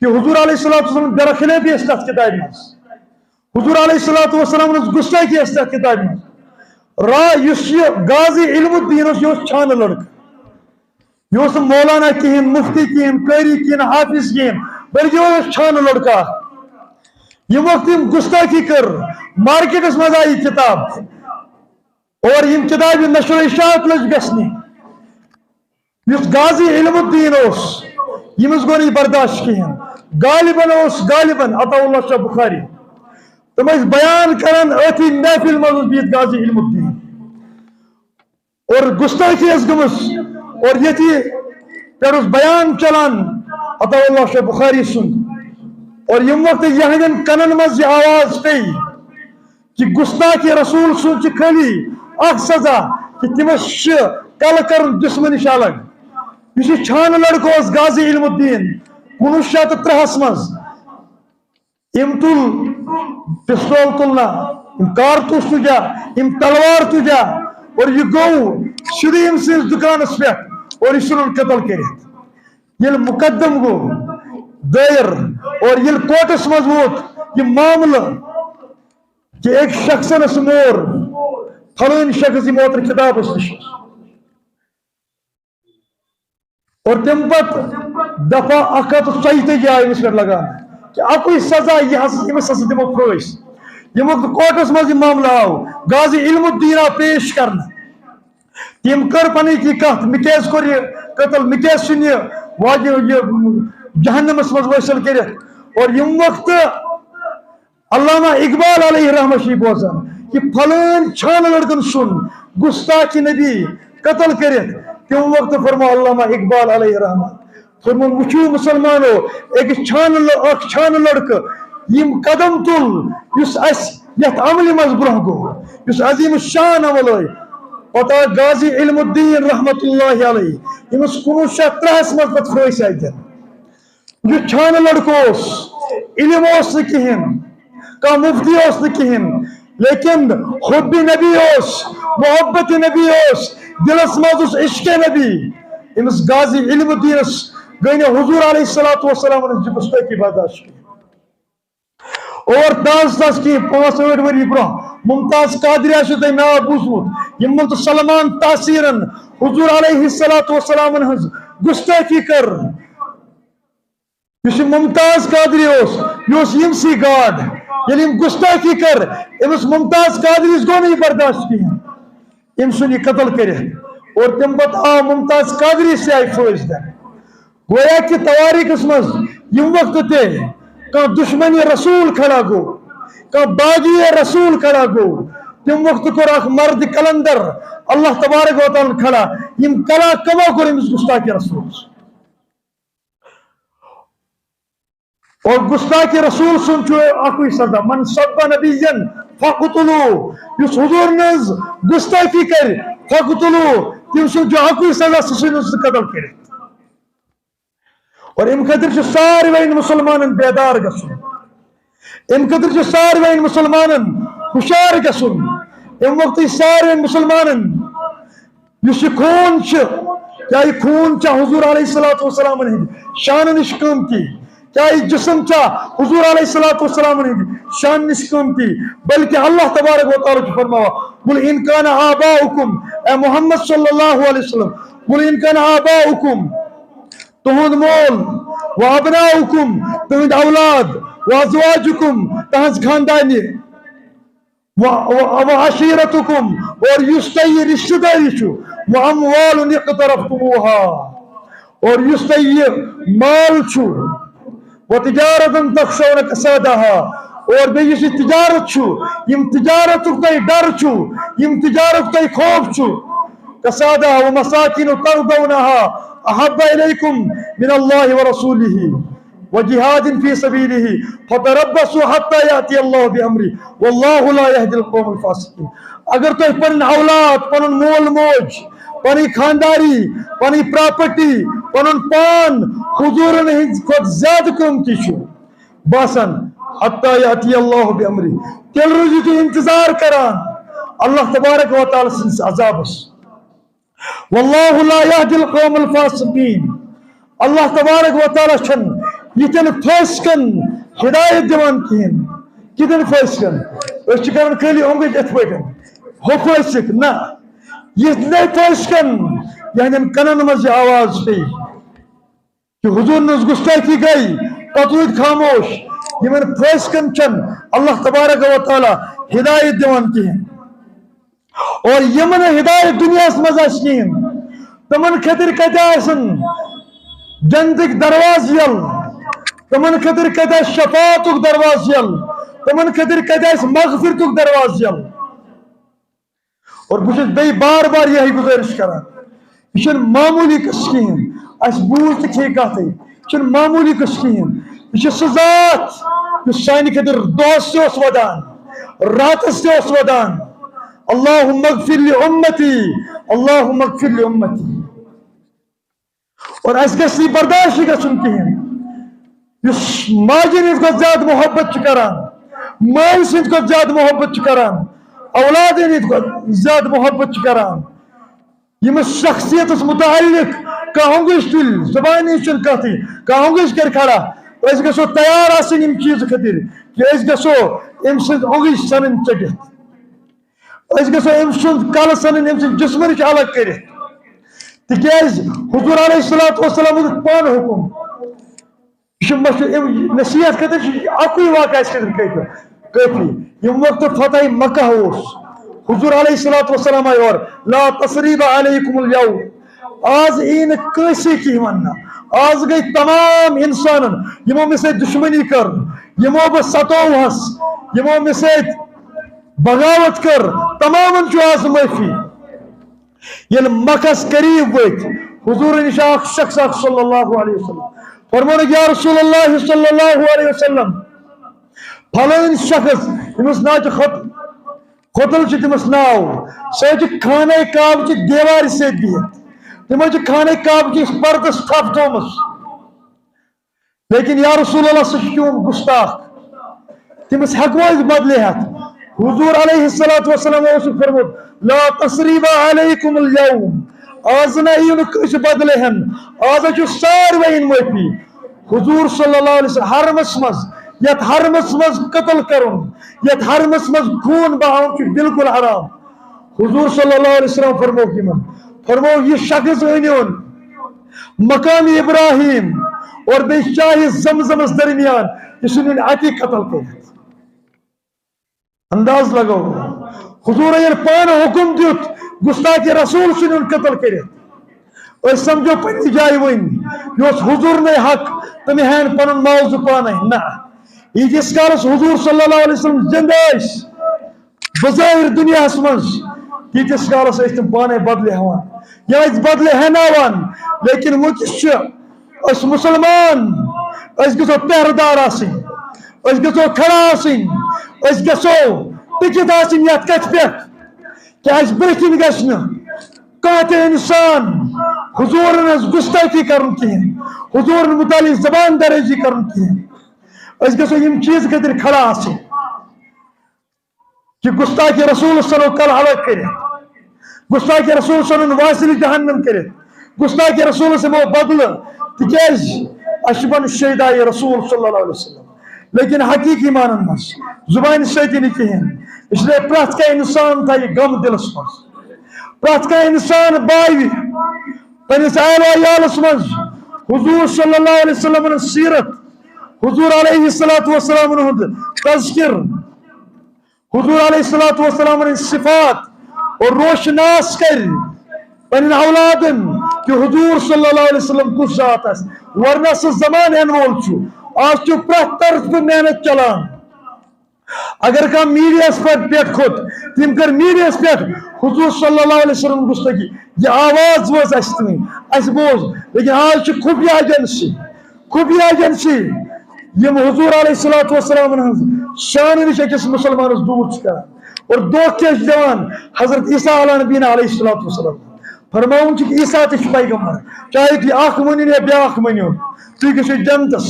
کہِ حضور علیہ الصلوۃ والسلام برخلٲفی ٲس تتھ کِتابہِ منٛز، حضور علیہ الصلوۃ والسلام ہٕنٛز گستٲخی ٲس تتھ کِتابہِ منٛز۔ را یُس یہِ غازی علم الدین اوس، یہِ اوس چھانہٕ لڑکہٕ، یہِ اوس نہٕ مولانا کِہیٖنۍ، مفتی کِہیٖنۍ، قٲری کِہیٖنۍ، حافظ کِہیٖنۍ، بلکہِ یہِ اوس چھانہٕ لڑکہٕ اکھ۔ یِم وقت یِم گستٲخی کٔر، مارکیٹس منٛز آیہِ یہِ کِتاب، اور یِم کِتابہِ نشر و اشاعت لٔج گژھنہِ۔ یُس غازی علم الدین اوس، ییٚمِس گوٚو نہٕ یہِ برداشت کِہیٖنۍ۔ غالباً اوس، غالباً عطا اللہ شاہ بخاری، تِم ٲسۍ بیان کران، أتھی محفل منٛز اوس بِہِتھ غازی علم الدین۔ اور گستٲخی ٲس گٔمٕژ، اور ییٚتھی پٮ۪ٹھ اوس بیان چلان عطا اللہ شاہ بخاری سُنٛد۔ اور ییٚمہِ وقتہٕ یِہنٛدٮ۪ن کنن منٛز یہِ آواز پیٚیہِ کہِ گستاخی رسول سُنٛد چھِ خٲلی اکھ سزا، کہِ تٔمِس چھِ کلہٕ کرُن دُشمنی نِش الگ۔ یُس یہِ چھانہٕ لڑکہٕ اوس غازی علم الدین، کُنوُہ شیٚتھ تہٕ ترٛہس منٛز، أمۍ تُل پستول، تُل نہ، أمۍ کارتوس تُجا، أمۍ تلوار تُجا، اور یہِ گوٚو سیوٚدُے أمۍ سٕنٛدِس دُکانس پٮ۪ٹھ اور یہِ ژھُنُن قتل کٔرِتھ۔ ییٚلہِ مقدم گوٚو دٲیر اور ییٚلہِ کورٹس منٛز ووت یہِ معاملہٕ کہِ أکۍ شخصن ٲس مور، فلٲنۍ شخص، یِم اوترٕ کِتاب ٲسۍ لیچھمٕژ۔ اور تَمہِ پتہٕ دفعہ اکھ ہتھ تہٕ ژۄیہِ تٲجی آیہِ أمِس پٮ۪ٹھ لگاونہٕ کہِ اَکُے سزا، یہِ ہسا، أمِس ہسا دِمو پھٲسۍ۔ ییٚمہِ وقتہٕ کورٹس منٛز یہِ معاملہٕ آو، غازی علم الدین آو پیش کرنہٕ، تٔمۍ کٔر پنٕنۍ کہِ کتھ، مےٚ کیازِ کوٚر یہِ قتل، مےٚ کیازِ ژھُن یہِ واجہِ، یہِ جہنمس منٛز وٲصِل کٔرِتھ۔ اور ییٚمہِ وقتہٕ علامہ اقبال علیہ رحمہ چھِ یہِ بوزان کہِ فلٲنۍ چھانہٕ لڑکن ژھُن گستاخ نبی قتل کٔرِتھ، تَمہِ وقتہٕ فرموو علامہ اقبال علیہ رحمہ، فرمووُن، وٕچھِو مسلمانو، أکِس چھانہٕ لٔ-، اکھ چھانہٕ لڑکہٕ یِم قدم تُل، یُس اَسہِ یتھ عملہِ منٛز برونٛہہ گوٚو، یُس عظیم الشان عمل ٲے۔ پتہٕ آو غازی علم الدین رحمتہ اللہ علیہ، ییٚمِس کُنوُہ شیٚتھ ترٛہس منٛز پتہٕ پھٲسۍ آیہِ دِنہٕ۔ یہِ چھانہٕ لڑکہٕ اوس، علم اوس نہٕ کِہیٖنۍ، کانٛہہ مفتی اوس نہٕ کِہیٖنۍ، لیکن حب نبی اوس، محبت نبی اوس، دلس منٛز اوس عشق نبی۔ أمِس غازی علم الدینس گٔے نہٕ حضور علیہ الصلوۃ والسلام ہٕنٛز یہِ گستٲخی برداشت کِہیٖنۍ۔ اور تازٕ تازٕ کینٛہہ پانٛژھ ٲٹھ ؤری برونٛہہ ممتاز قادری آسیو تۄہہِ ناو بوٗزمُت، یِمن تہٕ سلمان تاثیرن حضور علیہ الصلوۃ والسلامن ہٕنٛز گستٲخی کٔر۔ یُس یہِ ممتاز قادری اوس، یہِ اوس یِمسٕے گاڈ۔ ییٚلہِ أمۍ گستٲخی کٔر، أمِس ممتاز قادریَس گوٚو نہٕ یہِ برداشت کِہیٖنۍ۔ أمۍ ژھُن یہِ قتل کٔرِتھ۔ اور تَمہِ پتہٕ آو ممتاز قادری سٕے آیہِ پھٲسۍ دِنہٕ۔ گویا کہِ توٲریٖخَس منٛز ییٚمہِ وقتہٕ تہِ کانٛہہ دُشمنِ رسول کھڑا گوٚو، کانٛہہ باغی رسول کھڑا گوٚو، تَمہِ وقتہٕ کوٚر اکھ مرد قلندر اللہ تبارک و تعالیٰ ہن کھڑا۔ ییٚمۍ کلا کما کوٚر أمِس گستاخِ رسولس۔ اور گستاخِ رسول سُنٛد چھُ اکُے سزا، من سب نبیًا فاقتلوہ، یُس حضورن ہٕنٛز گستٲخی کرِ، فاقتلوہ، تٔمۍ سُنٛد چھُ اکُے سزا، سُہ ژھٕنِو سُہ قتل کٔرِتھ۔ اور اَمہِ خٲطرٕ چھُ ساروٕے مُسلمانن بیدار گژھُن، اَمہِ خٲطرٕ چھُ ساروٕے مُسلمانن ہُشار گژھُن۔ اَمہِ وقتہٕ چھُ ساروٕے مُسلمانن یُس یہِ خوٗن چھُ، کیٛاہ یہِ خوٗن چھا حضور علیہ الصلوۃ والسلامن ہٕنٛدِ شانہٕ نِش قۭمتی؟ کیٛاہ یہِ جسم چھا حضور علیہ الصلوۃ والسلامن ہٕنٛدِ شانہٕ نِش قۭمتی؟ بلکہِ اللہ تبارک و تعالیٰ چھُ فرماوان، "قل ان کان آباؤکم"، اے محمد صلی اللہ علیہ وسلم، "قل ان کان آباؤکم"، تُہُنٛد مول، "و ابناؤکم"، تُہٕنٛدۍ اولاد، "و ازواجکم"، تُہٕنٛز خاندانی، و، و، و عشیرتکم، اور یُس تۄہہِ یہِ رشتہٕ دٲری چھُ، و اموال اقترفتموها، اور یُس تۄہہِ یہِ مال چھُ، و تجارت تخشون کسادها، اور بیٚیہِ یُس یہِ تجارت چھُ، یِم تجارتُک تۄہہِ ڈر چھُ، یِم تجارت تۄہہِ خوف چھُ، كسادها ومساكن ترضونها أحب إليكم من الله ورسوله وجهاد في سبيله فتربصوا حتى يأتي الله بأمره والله لا يهدي القوم الفاسقين. اگر تۄہہِ پنٕنۍ اولاد، پنُن مول موج، پنٕنۍ خانداری، پنٕنۍ پراپرٹی، پنُن پان حضوٗرن ہٕنٛدِ کھۄتہٕ زیادٕ قۭمتی چھُ باسان، حتیٰ یأتی اللہ بأمرہ، تیٚلہِ روٗزِو تُہۍ انتظار کران اللہ تبارک و تعالیٰ سٕنٛدِس عذابس۔ واللہ لا یہدی القوم الفاسقین۔ اللہ تبارک و تعالیٰ چھُنہٕ یِتھٮ۪ن فٲسقن ہدایت دِوان کِہیٖنۍ۔ کِتھٮ۪ن فٲسقن؟ أسۍ چھِ کران خٲلی اوٚنٛگٕج یِتھ پٲٹھۍ، ہُہ فٲسق نہ، یِتھنٕے فٲسقن، یِہنٛدٮ۪ن کنن منٛز یہِ آواز پیٚیہِ۔ کہ حضوٗرن ہٕنٛز گُستٲخی گٔے، پتہٕ روٗدۍ خاموش۔ یِمن فٲسقن چھنہٕ اللہ تبارک و تعالیٰ ہدایت دِوان کِہیٖنۍ۔ اور یِمن نہٕ ہدایت دُنیاہس منٛز آسہِ کِہیٖنۍ، تِمن خٲطرٕ کتہِ آسن جنتٕکۍ دروازٕ یَلہٕ؟ تِمن خٲطرٕ کتہِ آسہِ شفاعتُک دروازٕ یَلہٕ؟ تِمن خٲطرٕ کتہِ آسہِ مغفرتُک دروازٕ یَلہٕ؟ اور بہٕ چھُس بیٚیہِ بار بار یِہے گُزٲرِش کران، یہِ چھُنہٕ معموٗلی قٕصہٕ کِہیٖنۍ۔ اَسہِ بوٗز تہٕ کھے کَتھٕے، یہِ چھُنہٕ معموٗلی قٕصہٕ کِہیٖنۍ۔ یہِ چھُ سُہ ذات یُس سانہِ خٲطرٕ دۄہَس تہِ اوس وَدان، راتَس تہِ اوس وَدان۔ اللہم اغفر لامتی، اللہم اغفر لامتی۔ اور اَسہِ گژھِ نہٕ یہِ برداشت گژھُن کِہیٖنۍ۔ یُس ماجہِ ہِنٛدِ کھۄتہٕ زیادٕ محبت چھُ کران، مٲلۍ سٕنٛدِ کھۄتہٕ زیادٕ محبت چھُ کران، اولاد ہِنٛدِ کھۄتہٕ زیادٕ محبت چھُ کران، ییٚمِس شخصیتس متعلق کانٛہہ اوٚنٛگٕج تُلہِ، زبانہِ ہِنٛز چھُنہٕ کتھٕے، کانٛہہ اوٚنٛگٕج کرِ کھڑا، أسۍ گژھو تیار آسٕنۍ یِم چیٖز خٲطرٕ کہِ أسۍ گژھو أمۍ سٕنٛز اوٚنٛگٕج ژھٕنٕنۍ ژٔٹِتھ۔ أسۍ گژھو أمۍ سُنٛد کلہٕ ژھٕنٕنۍ، أمۍ سٕنٛدِ جسمہٕ نِش الگ کٔرِتھ۔ تِکیٛازِ حضوٗر علیہ الصلوۃ والسلام دیُت پانہٕ حُکُم۔ یہِ چھُ مشہوٗر، أمۍ نصیحت خٲطرٕ چھُ اَکُے واقعہٕ اَسہِ خٲطرٕ کٲفی، کٲفی۔ ییٚمہِ وقتہٕ فتح مکہ اوس، حضوٗر علیہ الصلوۃ والسلام آیہِ اورٕ، لا تثریب علیکم الیوم۔ آز یی نہٕ کٲنٛسے کینٛہہ وننہٕ۔ آز گٔے تمام انسانن، یِمو مےٚ سۭتۍ دُشمنی کٔر، یِمو بہٕ ستووہس، یِمو مےٚ سۭتۍ بغاوت کٔر، تمامن چھُ آز معٲفی۔ ییٚلہِ مکس قریب وٲتۍ، حضوٗرن نِش آو اکھ شخص اکھ صلی اللہ علیہ وسلم۔ فرموونکھ، یا رسول اللہ صلی اللہ علیہ وسلم، فلٲنۍ شخص، ییٚمِس ناو چھُ خط-، خطل چھُ تٔمِس ناو، سُہ حظ چھُ خانہ کعبہٕ چہِ دیوارِ سۭتۍ بِہِتھ۔ تٔمۍ حظ چھُ خانہ کعبہٕ کِس پردس تھپھ تھٲومٕژ۔ لیکن یا رسول اللہ، سُہ چھُ چون گُستاخ، تٔمِس ہٮ۪کو أسۍ بدلہٕ ہٮ۪تھ؟ حضوٗر علیہ الصلوۃ والسلام اوس فرموت، لا تثریب علیکم الیوم، آز نہ یِیِو نہٕ کٲنٛسہِ بدلہٕ ہٮ۪نہٕ، آز حظ چھُ ساروین معٲفی۔ حضوٗر صلی اللہ علیہ وسلم حرمس منٛز، یتھ حرمس منٛز قتل کرُن، یتھ حرمس منٛز خوٗن بہاوُن چھُ بالکل حرام۔ حضوٗر صلی اللہ علیہ وسلم فرمووُکھ یِمن، فرمووُکھ، یہِ شخص أنِوُن مقام ابراہیم اور بیٚیہِ چاہے زمزمس درمیان، یہِ ژھٕنِن اتی قتل کٔرِتھ۔ انداز لگاو، حضوٗرن ییٚلہِ پانہٕ حُکُم دیُت، گُستاخِ رسول ژھٕنِن قتل کٔرِتھ۔ أسۍ سمجھو پننہِ جایہِ وۄنۍ، یہِ اوس حضوٗرنٕے حق تہٕ مےٚ ہٮ۪ن پنُن معاوضہٕ پانے۔ نہ، ییٖتِس کالس حضوٗر صلی اللہ علیہ وسلم زندٕ ٲسۍ، بظٲہر دُنیاہس منٛز، تیٖتِس کالس ٲسۍ تِم پانے بدلہٕ ہٮ۪وان۔ یا ٲسۍ بدلہٕ ہٮ۪ناوان، لیکن وٕنکیٚس چھِ أسۍ مُسلمان، أسۍ گژھو پہرٕ دار آسٕنۍ، أسۍ گژھو کھڑا آسٕنۍ، أسۍ گژھو ٹِکِتھ آسٕنۍ یتھ کتھِ پٮ۪ٹھ کہِ اَسہِ برٛونٛہہ کِنۍ گژھِ نہٕ کانٛہہ تہِ انسان حضوٗرن ہٕنٛز گُستٲخی کرُن کِہیٖنۍ، حضوٗرن متعلق زبان درٲزی کرُن کِہیٖنۍ۔ أسۍ گژھو یِم چیٖز خٲطرٕ کھڑا آسٕنۍ کہِ گُستاخِ رسول ژھٕنو کلہٕ الگ کٔرِتھ، گُستاخِ رسول ژھٕنُن واصل جہنم کٔرِتھ، گُستاخِ رسول ژھٕنو بدلہٕ، تِکیٛازِ اَسہِ چھُ بنُن شہداے رسول صلی اللہ علیہ وسلم۔ لیکن حقیقی معنن منٛز زبانہِ سۭتی نہٕ کِہیٖنۍ۔ اس لیے پرٛٮ۪تھ کانٛہہ انسان تھایہِ غم دِلس منٛز، پرٛٮ۪تھ کانٛہہ انسان باوِ پننِس اہل و عیالس منٛز حضوٗر صلی اللہ علیہ وسلمن ہٕنٛز سیرت، حضوٗر علیہ الصلوۃ والسلامن ہُنٛد تذکر، حضوٗر علیہ الصلوۃ والسلامن ہٕنٛدۍ صفات اور روشناس کرِ پننٮ۪ن اولادن کہِ حضوٗر صلی اللہ علیہ وسلم کُس ذات آسہِ۔ ورنہ سُہ زمانہٕ یِنہٕ وول چھُ، آز چھُ پرٛٮ۪تھ طرفہٕ محنت چلان، اگر کانٛہہ میٖڈیاہَس پٮ۪ٹھ پٮ۪ٹھ کھوٚت، تٔمۍ کٔر میٖڈیاہَس پٮ۪ٹھ حضور صلی اللہ علیہ وسلم گُستٲخی، یہِ آواز وٲژ اَسہِ تام، اَسہِ بوز۔ لیکن آز چھِ خفیہ ایجنسی، خفیہ ایجنسی، یِم حضور علیہ الصلوۃ والسلام ہٕنٛز شانہٕ نِش أکِس مُسلمانَس دوٗر چھِ کران اور دھوکہٕ چھِ دِوان حضرت عیسیٰ علیٰ نبینا علیہ الصلوۃ والسلام۔ فرماوُن چھُ کہِ عیسیٰ تہِ چھُ پیغمبر، چاہے تُہۍ اکھ مٲنِو یا بیٛاکھ مٲنِو، تُہۍ گٔژھِو جنتس۔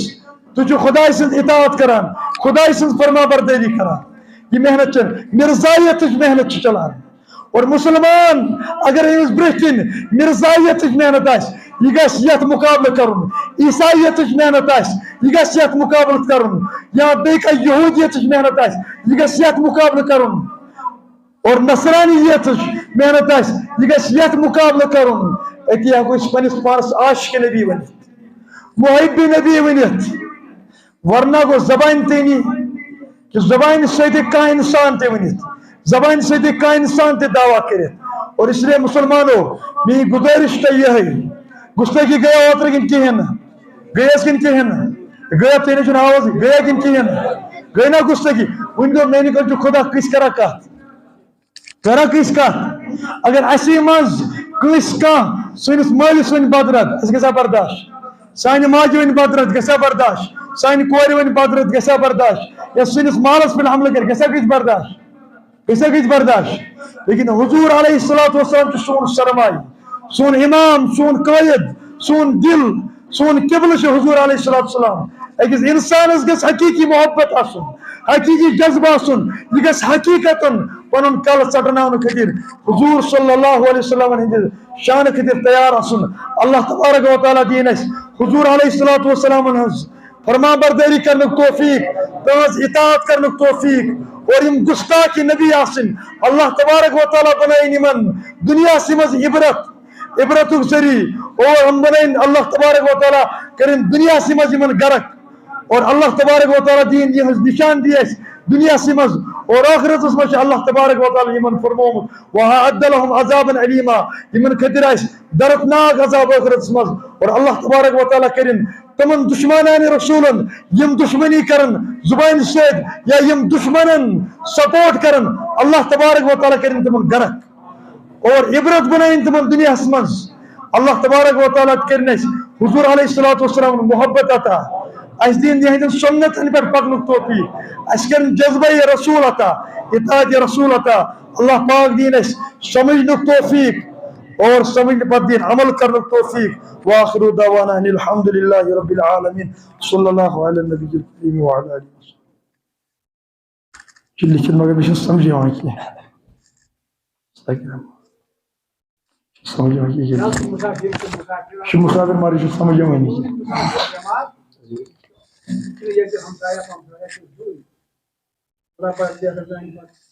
تُہۍ چھِو خداے سٕنٛز اطاعت کران، خداے سٕنٛز فرما بردٲری کران۔ یہِ محنت چھِ، مرزایتٕچ محنت چھِ چلان۔ اور مسلمان، اگر أمِس برٛونٛہہ کِنۍ مرزایتٕچ محنت آسہِ، یہِ گژھِ یتھ مقابلہٕ کرُن، عیسائیتٕچ محنت آسہِ، یہِ گژھِ یتھ مقابلہٕ کرُن، یا بیٚیہِ کانٛہہ یہودیتٕچ محنت آسہِ، یہِ گژھِ یتھ مقابلہٕ کرُن۔ اور نصرانیتٕچ محنت آسہِ، یہِ گژھِ یتھ مقابلہٕ کرُن۔ أتی ہٮ۪کو أسۍ پننِس پانس عاشق نبی ؤنِتھ، محب نبی ؤنِتھ۔ ورنہ گوٚو زبانہِ تٲنی، کہِ زبانہِ سۭتۍ ہیٚکہِ کانٛہہ انسان تہِ ؤنِتھ، زبانہِ سۭتۍ ہیٚکہِ کانٛہہ انسان تہِ دعویٰ کٔرِتھ۔ اور اس لیے مسلمانو، میٛٲنۍ گُزٲرِش تۄہہِ یِہے، گُستٲخی گٔیا اوترٕ کِنہٕ کِہیٖنۍ نہٕ؟ گٔیَس کِنہٕ کِہیٖنۍ نہٕ؟ گٔیا؟ تُہۍ نَے چھُنہٕ آوازٕے۔ گٔیا کِنہٕ کِہیٖنۍ نہٕ؟ گٔے نا گُستٲخی؟ ؤنۍ تو، میٛانہِ خٲطرٕ چھُ خدا کٲنٛسہِ کران کتھ؟ کران کٲنٛسہِ کتھ؟ اگر اَسہِ منٛز کٲنٛسہِ کانٛہہ سٲنِس مٲلِس ونہِ بدرد، اَسہِ گژھِ برداشت؟ سانہِ ماجہِ ونہِ بدرد، گژھِ برداشت؟ سانہِ کورِ ونہِ بدرد، گژھِ برداشت؟ یا سٲنِس مالس پٮ۪ٹھ حملہٕ کرِ، گژھِ گژھِ برداشت؟ گژھِ گژھِ برداشت؟ لیکن حضور علیہ الصلوۃ والسلام چھُ سون سرمایہ، سون امام، سون قٲیِد، سون دل، سون قبلہٕ چھُ حضور علیہ الصلوۃ والسلام۔ أکِس انسانس گژھِ حقیقی محبت آسُن، حقیقی جذبہٕ آسُن، یہِ گژھِ حقیقتن پنُن کلہٕ ژٹناونہٕ خٲطرٕ حضور صلی اللہ علیہ وسلم ہٕنٛدِ شانہٕ خٲطرٕ تیار آسُن۔ اللہ تبارک و تعالیٰ دِیِن اَسہِ حضور علیہ الصلوۃ والسلام ہٕنٛز فرما بردٲری کرنُک توفیق، تہنٛز اطاعت کرنُک توفیق، اور یِم گستاخ نبی آسٕنۍ، اللہ تبارک و تعالیٰ بنٲیِن یِمن دُنیاہسٕے منٛز عبرت، عبرتُک ذٔریعہٕ، اور یِم بنٲیِن اللہ تبارک و تعالیٰ کٔرِن دُنیاہسٕے منٛز یِمن غرق، اور اللہ تبارک و تعالیٰ دِیِن یِہٕنٛز نشاندہی اَسہِ دُنیاہسٕے منٛز، اور ٲخرتس منٛز چھُ اللہ تبارک و تعالیٰ یِمن فرمومُت، وَأَعَدَّ لَهُمْ عَذَابًا أَلِيمًا، یِمن خٲطرٕ آسہِ دردناک عذاب ٲخرتس منٛز، اور اللہ تبارک و تعالیٰ کٔرِن تِمن دشمنان رسولن، یِم دشمنی کرن زبانہِ سۭتۍ یا یِم دشمنن سپورٹ کرن، اللہ تبارک و تعالیٰ کرن تِمن غرق اور عبرت بنٲیِن تِمن دُنیاہس منٛز۔ اللہ تبارک و تعالیٰ کرِن اَسہِ حضور علیہ الصلوۃ والسلام محبت عطا، اَسہِ دِیِن یِہنٛدٮ۪ن سُنتن پٮ۪ٹھ پکنُک توفیق، اَسہِ کرِن جذبہ رسول عطا، اطاعت رسول عطا۔ اللہ پاک دِیِن اَسہِ سمجھنُک توفیق اور سمجھنہٕ پتہٕ دِیِن عمل کرنُک توفیق۔ وآخر دعوانا ان الحمد للہ رب العالمین۔ صلی اللہ علی النبی الکریم وعلی آلہ وصحبہ۔ چھُ لیکھِتھ، مگر مےٚ چھُنہٕ سمجھ یِوان کینٛہہ۔ سمجھ یِوان کینٛہہ۔ یہِ چھُ مسافر، یہِ چھُ مسافر۔ یہِ چھُ مسافر، مگر یہِ چھُنہٕ سمجھ یِوانٕے کینٛہہ۔ یہِ چھُ ییٚتہِ ہمسایہ، ہمسایہ چھُ ہیوٚے۔ خۄدا پاک دِ اَسہِ زانہِ پَتہٕ۔